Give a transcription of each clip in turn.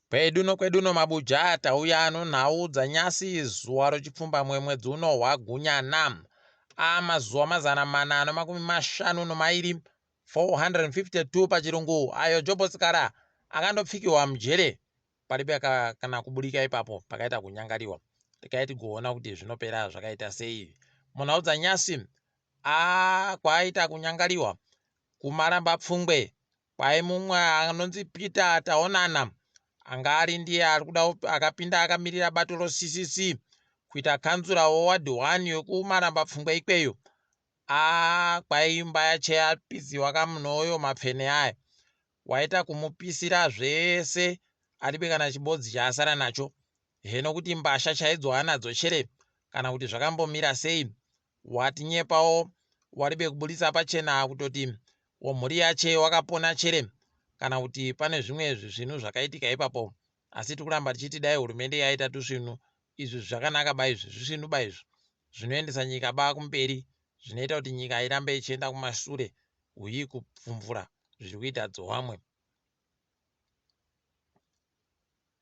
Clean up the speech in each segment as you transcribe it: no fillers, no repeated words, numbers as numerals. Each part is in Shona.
Kwedu nokwedu no mabuja tauya nonhau dzanyasi zuva rochipfumbamwe mwedzi uno hwagunyana a mazuva 452 452 pachirungu ayo Jobho Sikhala akandopfikiwa mujere paribe kana kubudika ipapo pakaita kunyangariwa regai tigoona kuti zvinopera zvakaita sei munhau dzanyasi a kwaaita kunyangariwa kumaramba pfungwe Kwai mumwe anonzi Peter Taonana anga ari ndiye ari kuda akapinda akamirira bato roCCC kuita kanzura weward 1 yekuMaramba Pfungwe ikweyo. Ah, kwai imba yache yapiziwa kamunhu uyo mapfene aya. Waita kumupisira zvese aribe kana chibodzi chaasara nacho. Heno kuti mbasha chaidzo anadzo chere kana kuti zvakambomira sei. Watinyepawo waribe kuburitsa pachena kutoti womhuri yache wakapona chere kana kuti pane zvimwe zvisvinu zvakaitika ipapo asi tikuramba tichiti dai hurumende yaita tusvinu izvi zvakanaka ba izvi zvisvinu ba izvi zvinoendesa nyika ba kumberi zvinoita kuti nyika irambe ichienda kumashure uyi kupfumvura zviri kuita dzowamwe.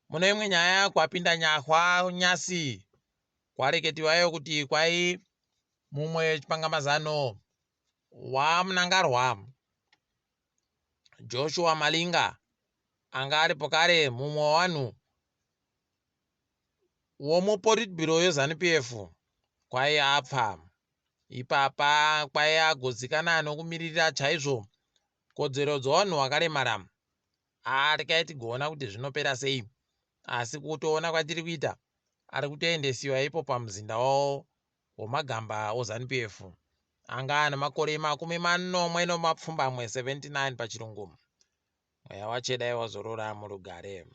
Mune imwe nyaya kwapinda nyahwa nyasi kwareketiwayo kuti kwai mumwe chipangamazano waMnangarwa Joshua Malinga anga aripo kare mumwe wevanhu womupolitburo yeZanu PF kwai apfa. Ipapa kwai agozikana nokumiririra chaizvo kodzero dzevanhu vakaremara. Haa regai tigoona kuti zvinopera sei asi kutoona kwatiri kuita ari kutoendesiwa ipo pamuzinda wavo wemagamba oZanu PF anga ane makore 78 79 pachirungu. Mweya wache dai wazorora murugare.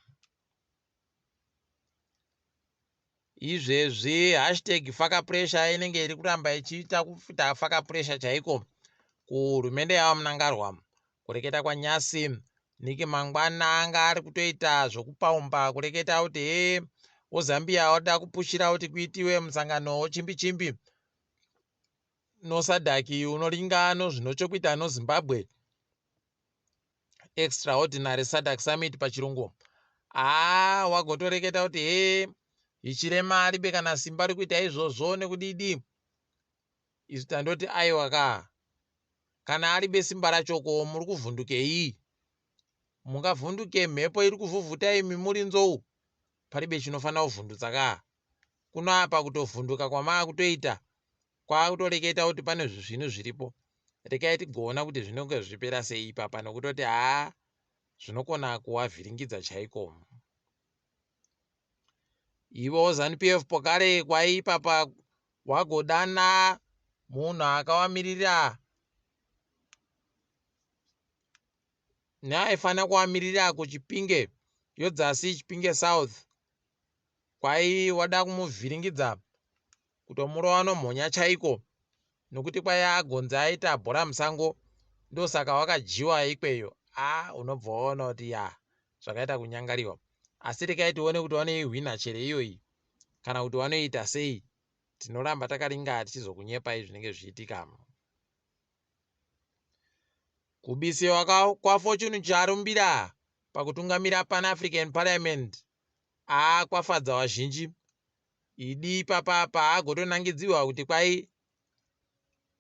Izvezvi hashtag faka pressure inenge iri kuramba ichiita kuita faka pressure chaiko kuhurumende yavaMnangarwa. Kureketa kwaNyasi, Nick Mangwana anga ari kutoita zvokupaumba kureketa kuti hee woZambia wada kupushira kuti kuitiwe musangano wochimbi chimbi noSADC unoringa nozvinochokuita noZimbabwe. Extraordinary SADC Summit pachirungu. Haa wagotoreketa kuti hee Hichilema aribe kana simba rekuita izvozvo nekudidi. Isu tandoti aiwa ka kana aribe simba racho ko muri kuvhundukei? Mungavhunduke mhepo iri kuvhuvhuta imi muri nzou? Paribe chinofanira kuvhundutsa ka. Kuno apa kutovhunduka kwamaakutoita kwakutoreketa kuti pane zvisvinu zviripo rekai tigoona kuti zvinenge zvichipera sei ipapa nokutoti haa zvinokona kuwavhiringidza chaiko. Ivo Zanu PF pokare kwai ipapa wagodana munhu akawamiririra neaifanira kuwamirira kuChipinge yodzasi Chipinge South kwai wada kumuvhiringidza kutomurova nomhonya chaiko nokuti kwai agonzi aita bhora musango ndosaka wakadyiwa ikweyo a unobva waona kuti ya zvakaita kunyangariwa asi rekai tione kuti vanoihwina chere iyoyi kana kuti vanoita sei tinoramba takaringa tichizokunyepai zvinenge zvichiitika. Kubisiwa kwaFortune Charumbira pakutungamira Pan African Parliament aa kwafadza vazhinji. Idi ipapa paagotonangidzirwa kuti kwai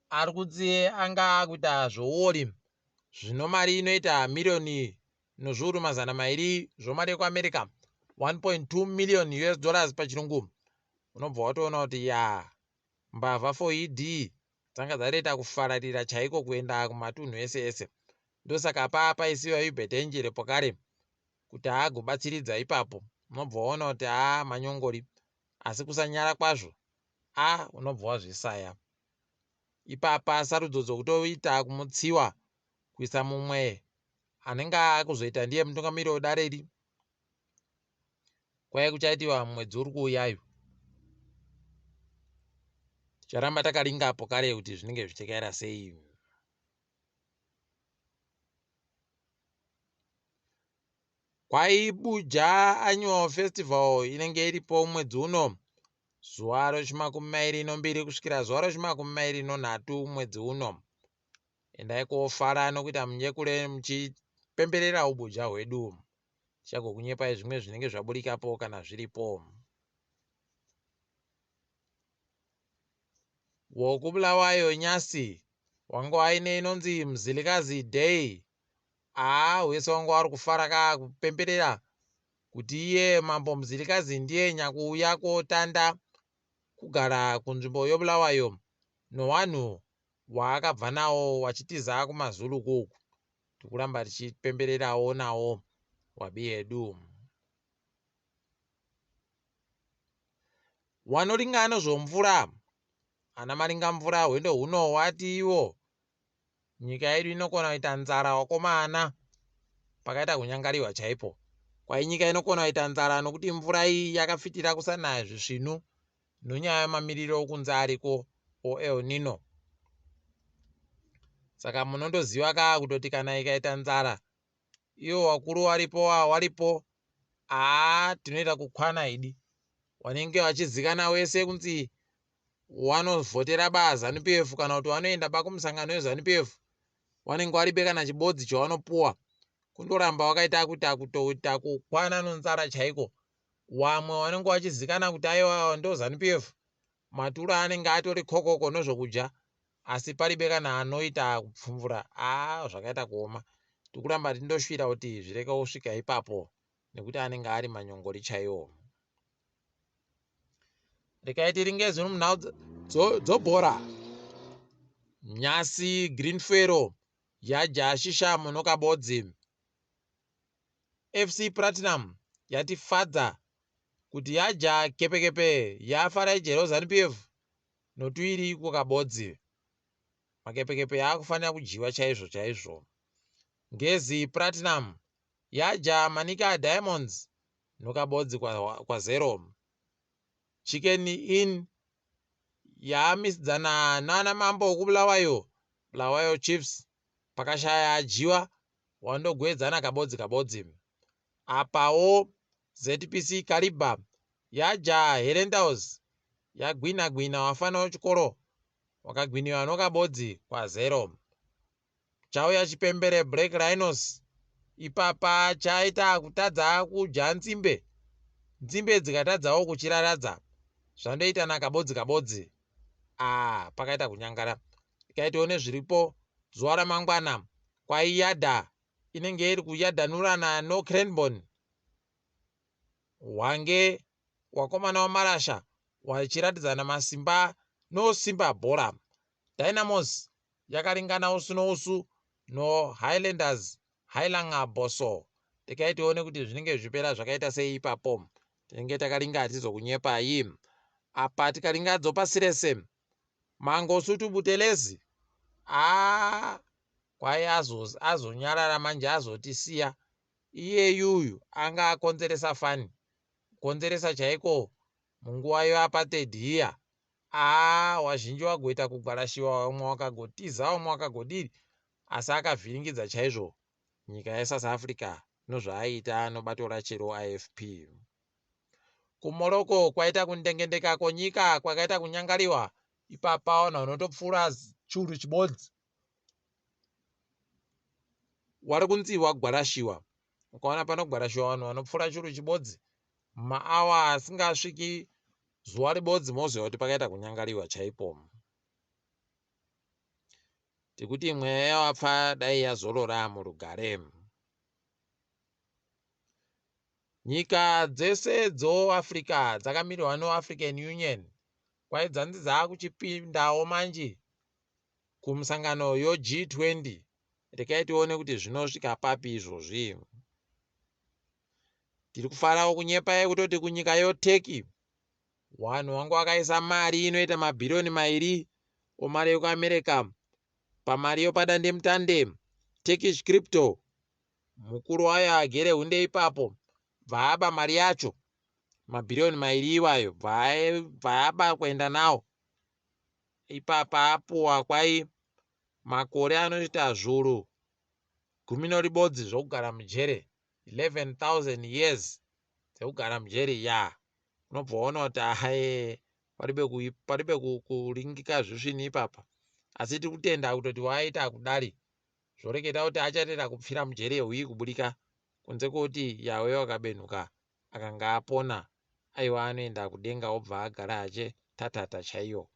ari kunzi anga akuita zvouori zvino mari inoita miriyoni nozviuru 200 zvomari yekuAmerica 1.2 million US dollars pachirungu unobva watoona kuti yaa mbavha for ED dzanga dzatoita kufararira chaiko kuenda kumatunhu ese ese ndosaka paa paisiwa Hubert Angel pokare kuti agobatsiridza ipapo unobva waona kuti haa manyongori asi kusanyara kwazvo a unobva wazvisaya ipapa sarudzo dzokutoita kumutsiwa kuisa mumwe anenge akuzoita ndiye mutungamiri wedare iri kwaive kuchaitiwa mwedzi uri kuuyayo ticharamba takaringapo kare kuti zvinenge zvichikaira sei. Kwaibuja Annual Festival inenge iripo mwedzi uno zuva rechimakumi mairi nombiri kusvikira zuva rechimakumi mairi nonhatu mwedzi uno. Endai kofara nokuita munyekure muchipemberera ubuja hwedu. Tichagokunyepai zvimwe zvinenge zvaburikapo kana zviripo. WokuBulawayo Nyasi wanga waine inonzi Mzilikazi Day. Haa wese wanga wari kufara ka kupemberera kuti iye Mambo Mzilikazi ndiye nyakuuya kotanda kugara kunzvimbo yoBulawayo nowanhu waakabva nawo wachitiza kumaZulu kuku. Tikuramba tichipembererawo nawo wabiyedu. Wanoringa anozvomvura ana maringa mvura hwendo huno wati iwo nyika yedu inokona kuita nzara wakomana pakaita kunyangariwa chaipo kwai nyika inokona kuita nzara nokuti mvura iyi yakafitira kusanaya zvisvinu nonyaya yemamiriro okunze ariko oEl Nino saka munondoziva ka kutoti kana ikaita nzara iwo wakuru waripo waripo haa tinoita kukwana idi wanenge wachizikana wese kunzi wanovhotera ba zanu pf kana kuti wanoenda ba kumusangano wezanu pf wanenge waribe kana chibodzi chawanopuwa kundoramba wakaita kuita kutoita kukwana nonzara chaiko wamwe wanenge wachizikana kuti aiwa ndo zanu pf matura anenge atori kokoko nozvokudya asi paribe kana anoita kupfumvura aa zvakaita kuoma tikuramba tindoshuvira kuti zvireke kusvika ipapo nekuti anenge ari manyongori chaiwo rekai tiringe zvino munhau dzobhora nyasi green fero yadya shisha munokabodzi fc platinum yatifadza kuti yadya kepekepe yafarai jero zanupf notuiri kukabodzi makepekepe yaakufanira kudyiwa chaizvo chaizvo ngezi platinum yadya manica diamonds nokabodzi kwazero chicken inn yaamisidzana nana mambo wokubulawayo bulawayo chiefs pakashaya adyiwa wandogwedzana kabodzi kabodzi apawo zpc kariba yadya herentals yagwina gwina wafana wechikoro wakagwiniwa nokabodzi kwazero Chauya chipembere Black Rhinos ipapa chaita kutadza kudya nzimbe, nzimbe dzikatadzawo kuchiraradza zvandoita nakabodzi kabodzi. Ah, pakaita kunyangara. Tikaitiwo nezviripo zuva ramangwana kwaiyadha inenge iri kuyadhanurana noCranborne. Hwange wakomana wamarasha wachiratidzana masimba noSimba Bhora. Dynamos yakaringana usu nousu noHighlanders Hailanga Boso. Rekai tione kuti zvinenge zvichipera zvakaita sei ipapo. Tinenge takaringa hatizokunyepai. Apa tikaringa dzopasi rese. Mangosuthu Buthelezi aa kwai azonyarara manje azotisiya. Iyeyuyu anga akonzeresa fani. Kukonzeresa chaiko munguva yeapartheid iya. Haa wazhinji wagoita kugwarashiwa wamwe wakagotiza wamwe wakagodii asi akavhiringidza chaizvo nyika yeSouth Africa nozvaaiita nobato rache roIFP. KuMorocco kwaita kundengendeka konyika kwakaita kunyangariwa ipapa vanhu vanotopfuura churu chibodzi wari kunzi wagwarashiwa. Ukaona panogwarashiwa vanhu vanopfuura churu chibodzi mumaawa asingasviki zuva ribodzi moziva kuti pakaita kunyangariwa chaipo. Tikuti mweya yawapfa dai yazorora murugare. Nyika dzese dzoAfrica dzakamirirwa noAfrican Union kwai dzanzi dzakuchipindawo manje kumusangano yoG20. Rekai tione kuti zvinosvika papi izvozvi. Tiri kufarawo kunyepa yekutoti kunyika yoTurkey vanhu vangu vakaisa mari inoita mabhiriyoni mairi omari yekuAmerica pamari yopadandemutande Turkish crypto. Mukuru wayo agere hunde ipapo bvaaba mari yacho mabhiriyoni mairi iwayo bvaaba kuenda nawo ipapa apuwa kwai makore anoita zvuru gumi noribodzi zvokugara mujere 11000 years dzekugara mujeri ya unobva waona kuti ahaye paribe paribe kuringika zvisvini ipapa asi tiri kutenda kutoti waita kudari zvoreketa kuti achatenda kupfira mujeri yehuyi kubudika Kunze kwekuti Yahwe wakabenhuka akanga apona, aiwa anoenda kudenga obva agara hache tatata chaiyo.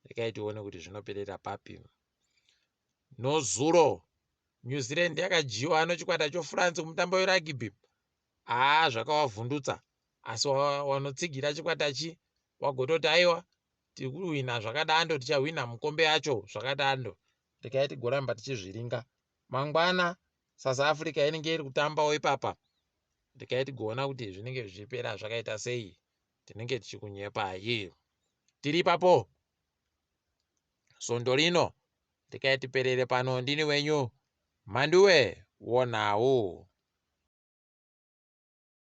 Regai tione kuti zvinoperera papi. Nozuro New Zealand yakadyiwa nochikwata choFrance kumutambo werugby. Haa zvakawavhundutsa asi wanotsigira chikwata chi wagototi aiwa tiri kuhwina zvakadando tichahwina mukombe yacho zvakadando. Regai tigoramba tichizviringa. Mangwana South Africa inenge iri kutambawo ipapa. Regai tigoona kuti zvinenge zvichipera zvakaita sei. Tinenge tichikunyepai. Tiri ipapo svondo rino regai tiperere pano. Ndini wenyu Mhanduwe Wonhau.